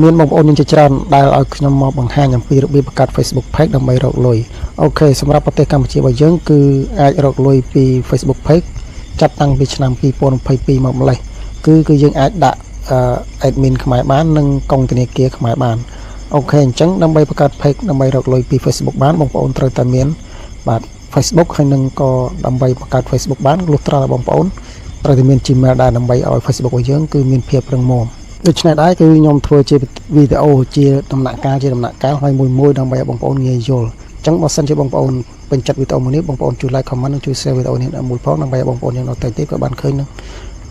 មានបងប្អូនយើងជាច្រើនដែលឲ្យខ្ញុំមកបង្ហាញអំពីរបៀបបង្កើត Facebook Page ដើម្បីរកលុយ OK សម្រាប់ប្រទេសកម្ពុជារបស់យើងគឺអាចរកលុយពី Facebook Page ចាប់តាំងពីឆ្នាំ2022មកម្លេះគឺយើងអាចដាក់ admin ខ្មែរបាននិងកុងធនាគារខ្មែរបាន OK អញ្ចឹងដើម្បីបង្កើត page ដើម្បីរកលុយពី Facebook បានបងប្អូនត្រូវតែមានបាទ Facebook ហើយនឹងក៏ដើម្បីបង្កើត Facebook បានលុះត្រាតែបងប្អូនត្រូវតែមាន Gmail ដែរដើម្បីឲ្យ Facebook របស់យើងគឺមានភាពរឹងមាំដូច្នេះដែរគឺខ្ញុំធ្វើជាវីដេអូជាដំណាក់កាលជាដំណាក់កាលហើយមួយមួយដើម្បីឲ្យបងប្អូនងាយយល់អញ្ចឹងបើសិនជាបងប្អូនពេញចិត្តវីដេអូមួយនេះបងប្អូនជួយ like comment និងជួយ share វីដេអូនេះដល់មួយផងដើម្បីឲ្យបងប្អូនយើងដទៃទៀតក៏បានឃើញនិង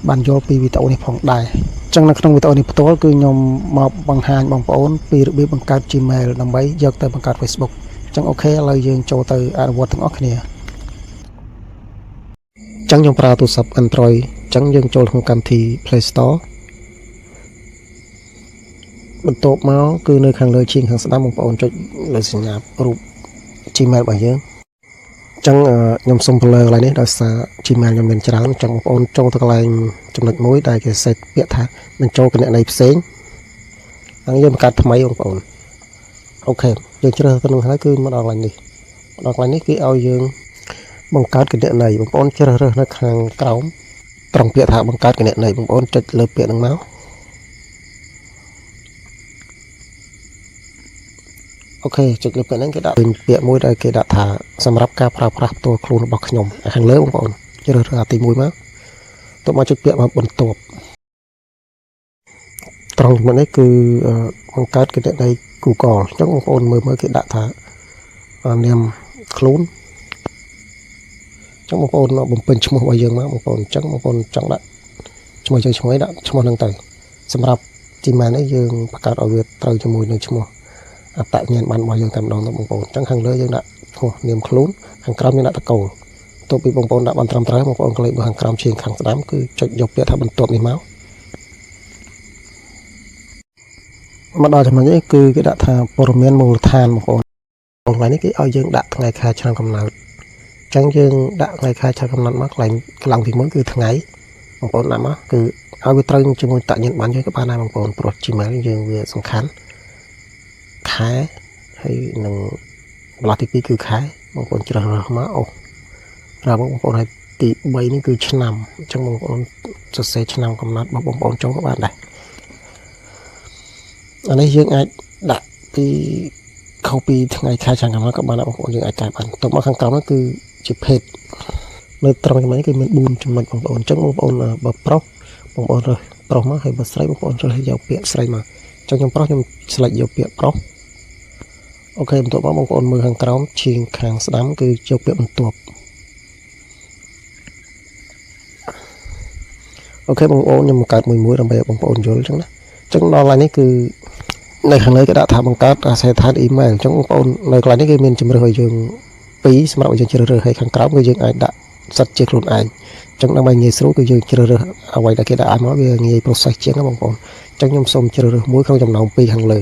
បានយល់ពីវីដេអូនេះផងដែរអញ្ចឹងនៅក្នុងវីដេអូនេះផ្ទាល់គឺខ្ញុំមកបង្ហាញបងប្អូនពីរបៀបបង្កើត Gmail ដើម្បីយកទៅបង្កើត Facebook អញ្ចឹង OK ឥឡូវយើងចូលទៅអនុវត្តទាំងអស់គ្នាអញ្ចឹងខ្ញុំប្រើទូរស័ព្ទ Android អញ្ចឹងយើងចូលក្នុងកម្មវិធី Play Store បន្ទាប់មកគឺនៅខាងលើឈៀងខាងស្ដាំបងប្អូនចុចលើសញ្ញារូប Gmail របស់យើងអញ្ចឹងខ្ញុំសុំ blur កន្លែងនេះដោយសារ Gmail ខ្ញុំមានច្រើនអញ្ចឹងបងប្អូនចូលទៅកន្លែងចំណុចមួយដែលគេសេតពាក្យថាបញ្ចូលគណនីផ្សេងហើយយើងបង្កើតថ្មីបងប្អូន OK យើងជ្រើសទៅនឹងហើយគឺមកដល់កន្លែងនេះមកដល់កន្លែងនេះគេឲ្យយើងបង្កើតគណនីបងប្អូនជ្រើសរើសនៅខាងក្រោមត្រង់ពាក្យថាបង្កើតគណនីបងប្អូនចុចលើពាក្យហ្នឹងមក OK ចុចលើពាក្យហ្នឹងគេដាក់ពាក្យមួយដែលគេដាក់ថាសម្រាប់ការប្រើប្រាស់ផ្ទាល់ខ្លួនរបស់ខ្ញុំខាងលើបងប្អូនជ្រើសរើសអាទី1មកតមកចុចពាក្យមកបន្ទាប់ត្រង់ចំណុចនេះគឺបង្កើតគណនី Google អញ្ចឹងបងប្អូនមើលមើលគេដាក់ថានាមខ្លួនអញ្ចឹងបងប្អូនបំពេញឈ្មោះរបស់យើងមកបងប្អូនអញ្ចឹងបងប្អូនចង់ដាក់ឈ្មោះយើងឈ្មោះដាក់ឈ្មោះហ្នឹងទៅសម្រាប់ Gmail នេះយើងបង្កើតឲ្យវាត្រូវជាមួយនឹងឈ្មោះអត្តញ្ញាណប័ណ្ណរបស់យើងតែម្ដងទៅបងប្អូនអញ្ចឹងខាងលើយើងដាក់ឈ្មោះនាមខ្លួនខាងក្រោមយើងដាក់តកូលទោះពីបងប្អូនដាក់បានត្រឹមត្រូវបងប្អូនក្លេកមើលខាងក្រោមឈៀងខាងស្ដាំគឺចុចយកពាក្យថាបន្ទាប់នេះមកមកដល់ចំណុចនេះគឺគេដាក់ថាព័ត៌មានមូលដ្ឋានបងប្អូនកន្លែងនេះគេឲ្យយើងដាក់ថ្ងៃខែឆ្នាំកំណើតអញ្ចឹងយើងដាក់ថ្ងៃខែឆ្នាំកំណត់មកកន្លែងកន្លងទី1គឺថ្ងៃបងប្អូនដាក់មកគឺឲ្យវាត្រូវជាមួយតញ្ញាណប័ណ្ណយើងក៏បានដែរបងប្អូនព្រោះ Gmail យើងវាសំខាន់ខែហើយនឹងបន្លាស់ទី2គឺខែបងប្អូនជ្រើសរើសមកអូប្រាប់បងប្អូនឲ្យទី3នេះគឺឆ្នាំអញ្ចឹងបងប្អូនសរសេរឆ្នាំកំណត់របស់បងប្អូនចូលក៏បានដែរអានេះយើងអាចដាក់ពីខុសពីថ្ងៃខែឆ្នាំកំណត់ក៏បានដែរបងប្អូនយើងអាចកែបានតមកខាងក្រោមនោះគឺជាភេទនៅត្រង់ចំណុចនេះគឺមាន4ចំណុចបងប្អូនអញ្ចឹងបងប្អូនបើប្រុសបងប្អូនរើសប្រុសមកហើយបើស្រីបងប្អូនរើសយកពាក្យស្រីមកអញ្ចឹងខ្ញុំប្រុសខ្ញុំ select យកពាក្យប្រុស OK បន្ទាប់មកបងប្អូនមើលខាងក្រោមឈៀងខាងស្ដាំគឺយកពាក្យបន្ទាប់ OK បងប្អូនខ្ញុំបង្កើតមួយមួយដើម្បីឲ្យបងប្អូនយល់អញ្ចឹងណាអញ្ចឹងដល់កន្លែងនេះគឺនៅខាងលើគេដាក់ថាបង្កើតអាសយដ្ឋានអ៊ីមែលអញ្ចឹងបងប្អូននៅកន្លែងនេះគេមានជំរើសឲ្យយើងពីរសម្រាប់ឲ្យយើងជ្រើសរើសហើយខាងក្រោមគឺយើងអាចដាក់សិតជាខ្លួនឯងអញ្ចឹងដើម្បីងាយស្រួលគឺយើងជ្រើសរើសអ្វីដែលគេដាក់ឲ្យមកវាងាយ process ជាងណាបងប្អូនអញ្ចឹងខ្ញុំសូមជ្រើសរើសមួយក្នុងចំណោមពីរខាងលើ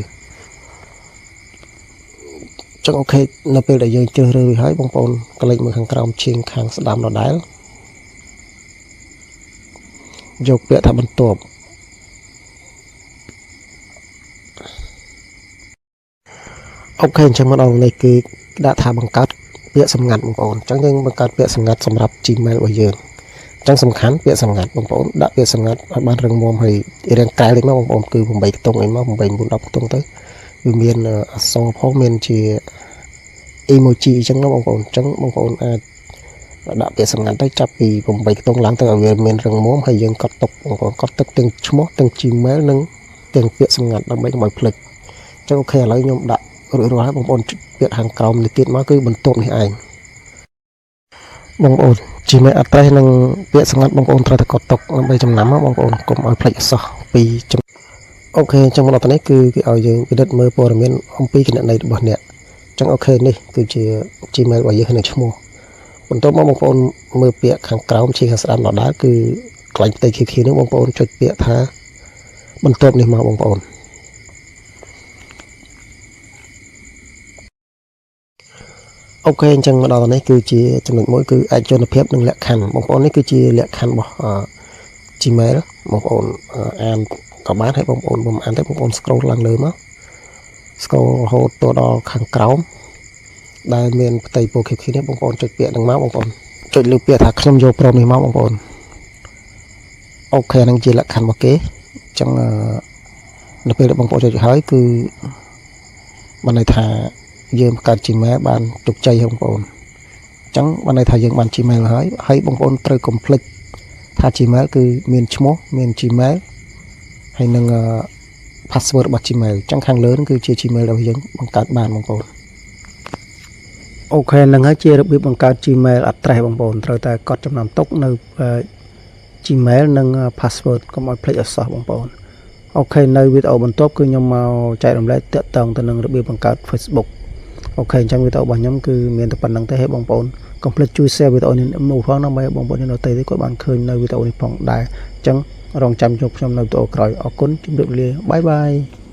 ចឹង OK នៅពេលដែលយើងជ្រើសរើសរួចហើយបងប្អូនក្លេកមើលខាងក្រោមឈៀងខាងស្ដាំដដែលយកពាក្យថាបន្ទាប់ OK អញ្ចឹងមកដល់នេះគឺដាក់ថាបង្កើតពាក្យសម្ងាត់បងប្អូនអញ្ចឹងយើងបង្កើតពាក្យសម្ងាត់សម្រាប់ Gmail របស់យើងអញ្ចឹងសំខាន់ពាក្យសម្ងាត់បងប្អូនដាក់ពាក្យសម្ងាត់ឲ្យបានរឹងមាំហើយរាងកែលតិចមកបងប្អូនគឺ8ខ្ទង់អីមក8 9 10ខ្ទង់ទៅវាមានអក្សរផងមានជា emoji អញ្ចឹងណាបងប្អូនអញ្ចឹងបងប្អូនអាចដាក់ពាក្យសម្ងាត់ទៅចាប់ពី8ខ្ទង់ឡើងទៅឲ្យវាមានរឹងមាំហើយយើងកត់ទុកបងប្អូនកត់ទុកទាំងឈ្មោះទាំង Gmail និងទាំងពាក្យសម្ងាត់ដើម្បីកុំឲ្យភ្លេចអញ្ចឹង OK ឥឡូវខ្ញុំដាក់រួចរាល់ហើយបងប្អូនចុចពាក្យខាងក្រោមនេះទៀតមកគឺបន្ទាប់នេះឯងបងប្អូន Gmail address និងពាក្យសម្ងាត់បងប្អូនត្រូវតែកត់ទុកដើម្បីចំណាំបងប្អូនកុំឲ្យភ្លេចអសោះពី OK អញ្ចឹងមកដល់នេះគឺគេឲ្យយើងពិនិត្យមើលព័ត៌មានអំពីគណនីរបស់អ្នកអញ្ចឹង OK នេះគឺជា Gmail របស់យើងនិងឈ្មោះបន្ទាប់មកបងប្អូនមើលពាក្យខាងក្រោមជាខាងស្ដាំដដែលគឺកន្លែងផ្ទៃ KQ នេះបងប្អូនចុចពាក្យថាបន្ទាប់នេះមកបងប្អូន OK អញ្ចឹងមកដល់នេះគឺជាចំណុចមួយគឺឯកជនភាពនិងលក្ខខណ្ឌបងប្អូននេះគឺជាលក្ខខណ្ឌរបស់ Gmail បងប្អូនអាន ក៏បានហើយបងប្អូនបើមិនអានទេបងប្អូន scroll ឡើងលើមក scroll រហូតទៅដល់ខាងក្រោមដែលមានផ្ទៃពណ៌ខៀវៗនេះបងប្អូនចុចពាក្យហ្នឹងមកបងប្អូនចុចលើពាក្យថាខ្ញុំយល់ព្រមនេះមកបងប្អូន OK ហ្នឹងជាលក្ខខណ្ឌរបស់គេអញ្ចឹងអឺនៅពេលដែលបងប្អូនចុចហើយគឺបានន័យថាយើងបង្កើត Gmail បានជោគជ័យហើយបងប្អូនអញ្ចឹងបានន័យថាយើងបាន Gmail ហើយហើយបងប្អូនត្រូវកុំភ្លេចថា Gmail គឺមានឈ្មោះមាន Gmail ហើយនឹង password របស់ Gmail អញ្ចឹងខាងលើហ្នឹងគឺជា Gmail របស់យើងបង្កើតបានបងប្អូន OK ហ្នឹងហើយជារបៀបបង្កើត Gmail address បងប្អូនត្រូវតែកត់ចំណាំទុកនៅ Gmail និង password កុំឲ្យភ្លេចអសោះបងប្អូន OK នៅវីដេអូបន្ទាប់គឺខ្ញុំមកចែករំលែកទាក់ទងទៅនឹងរបៀបបង្កើត Facebook OK អញ្ចឹងវីដេអូរបស់ខ្ញុំគឺមានតែប៉ុណ្ណឹងទេហើយបងប្អូនកុំភ្លេចជួយ share វីដេអូនេះមួយផងដើម្បីឲ្យបងប្អូនដទៃទៀតគាត់បានឃើញនៅវីដេអូនេះផងដែរអញ្ចឹងរងចាំជួបខ្ញុំនៅវីដេអូក្រោយអរគុណជម្រាបលា bye bye.